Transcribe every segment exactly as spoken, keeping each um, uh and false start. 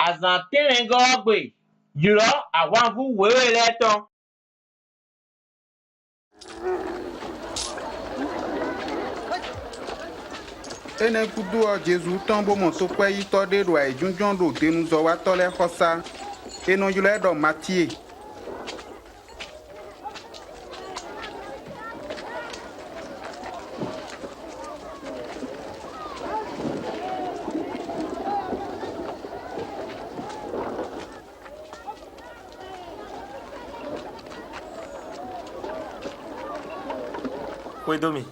Azǎn tɛ́nnɛgɔ́ ɔ́ gbe, ylɔ̌ ahwanvú wěwe lɛ́ɛ tɔn. Énɛ́ gúdo ɔ́, Jezu tɔ́n bó mɔ tokwɛ́yítɔ́ ɖé ɖo ayǐjínjɔ́n ɖo denuzɔ́watɔ́ lɛ́ɛ xɔsá; è nɔ ylɔ́ ɛ ɖɔ Matíe. Xwedó mì.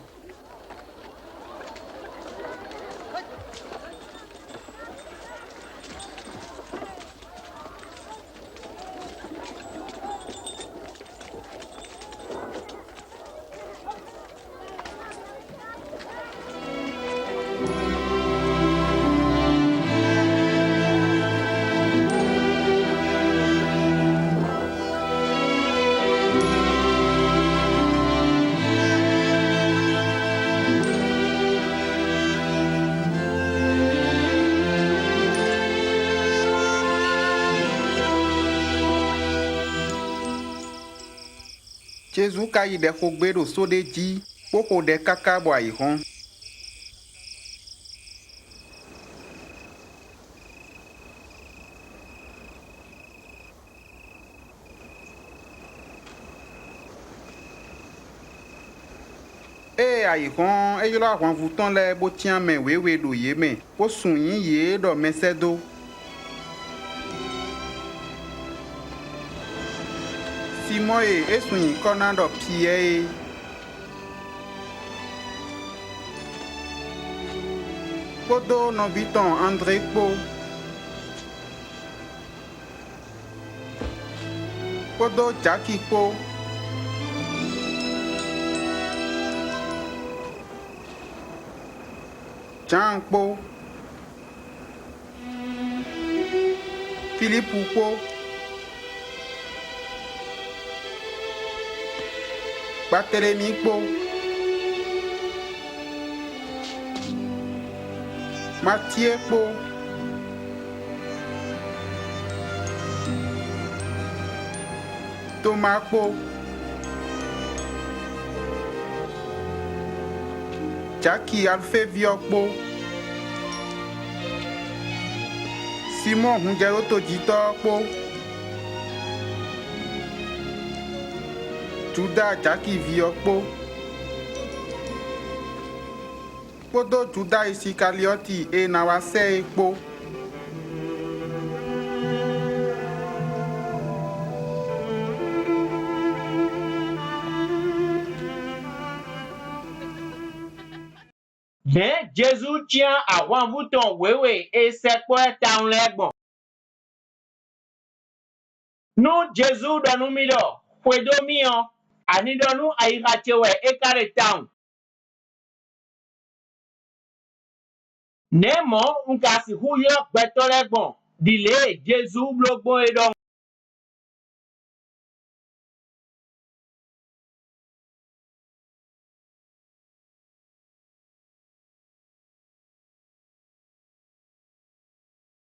Jezu ka yi ɖɛ xo gbé ɖo só ɖé jí, bó xo ɖɛ káká bɔ ayǐ hɔ́n. Ée ayǐ hɔ́n ɔ́, é ylɔ́ ahwanvú tɔn lɛ́ɛ bó cyán mɛ wěwe ɖo yě mɛ, bó sun nyǐ yě ɖɔ mɛsɛ́dó. Sinmɔ́ɔ e é sun nyǐkɔ ná ɖɔ Piyɛ́ɛ é, kpódó nɔví tɔn Andlé kpó, kpódó Jaki kpó, Jǎan kpó, Filípu kpó, Baatelemi kpó, Matíe kpó, Toma kpó, Jaki Alufée ví ɔ́ kpó, Sinmɔ́ɔ hunjɛɖótojítɔ́ ɔ́ kpó, Juda Jaki ví ɔ́ kpó, kpódó Juda Isikaliɔ́ti e è nǎ wá sɛ́ é kpó. Nɛ̌ Jezu cyán ahwanvú tɔn wěwe e sɛkpɔ́ ɛ tawun lɛ́ɛ gbɔn? Nú Jezu ɖɔ nú mì ɖɔ: "Xwedó mì" ɔ́, ani ɖɔ nú ayixa ce wɛ é ka ɖe tawun? Nɛ̌ mɔ̌ un ka sixú ylɔ́ gbɛtɔ́ lɛ́ɛ gbɔn ɖi lě e Jezu bló gbɔn é ɖɔhun?